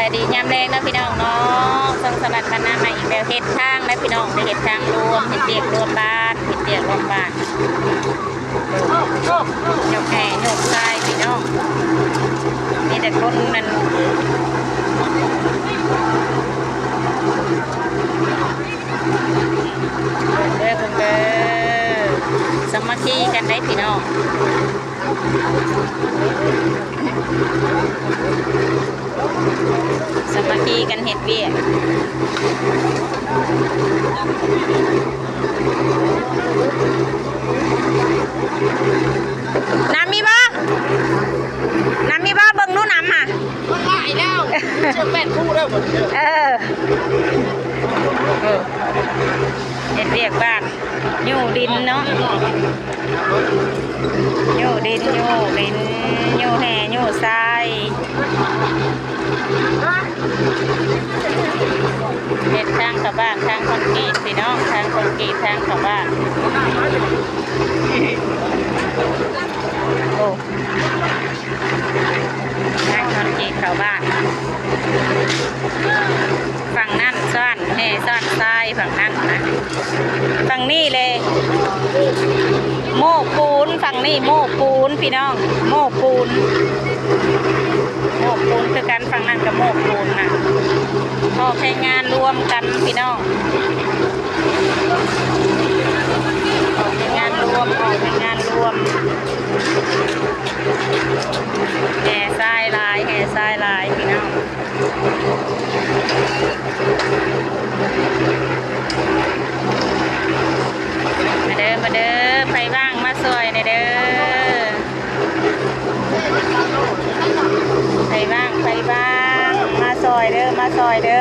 ສະບາຍດີຍາມແລງເນາະພີ່ນ້ອງເນາະ, ຊ່ອງສະຫວັດບ້ານນາໃໝ່ອີກແລ້ວ. ເຮັດທາງນະພີ່ນ້ອງ, ໄດ້ເຮັດທາງລວມ, ເຮັດວຽກລວມບ້ານ, ເຮັດວຽກລວມບ້ານ. ຍົກແຮ່ຍົກຊາຍພີ່ນ້ອງ, ມີແຕ່ຄົນນັ້ນ ເດີ ເບິ່ງເດີ, ສາມັກຄີກັນໄດ໋ພີ່ນ້ອງ, ສາມັກຄີກັນເຮັດວຽກ. ນ້ຳມີບໍ່? ນ້ຳມີບໍ່? ເບິ່ງດູນ້ຳຫາ. ມັນຫຼາຍແລ້ວ ເຊື່ອແປດຄູ່ເດີ. ເອີ ເອີ ເຮັດວຽກບ້ານ ຍູ້ດິນເນາະ, ຍູ້ດິນ ຍູ້ດິນ ຍູ້ແຮ່ ຍູ້ຊາຍ. ເຮັດທາງເຂົ້າບ້ານ, ທາງຄອນກຣີດພີ່ນ້ອງ, ທາງຄອນກຣີດ ທາງເຂົ້າບ້ານ. ໂອ້ ທາງຄອນກຣີດເຂົ້າບ້ານ. ຝັ່ງນັ້ນຊ້ອນແຮ່ຊ້ອນຊາຍ, ຝັ່ງນັ້ນນະ. ຝັ່ງນີ້ເລີຍໂມ້ປູນ, ຝັ່ງນີ້ໂມ້ປູນພີ່ນ້ອງ, ໂມ້ປູນ ໂມ້ປູນຄືກັນ, ຝັ່ງນັ້ນກໍໂມ້ປູນນະ. ອອກແຮງງານລວມກັນພີ່ນ້ອງ, ອອກແຮງງານລວມ, ອອກແຮງງານລວມ. ແຮ່ຊາຍຫຼາຍ, ແຮ່ຊາຍຫຼາຍພີ່ນ້ອງ. ມາເດີ ມາເດີ, ໃຜວ່າງມາຊ່ອຍແດ່ເດີ, ໃຜວ່າງ ໃຜວ່າງ ມາຊ່ອຍເດີ ມາຊ່ອຍເດີ.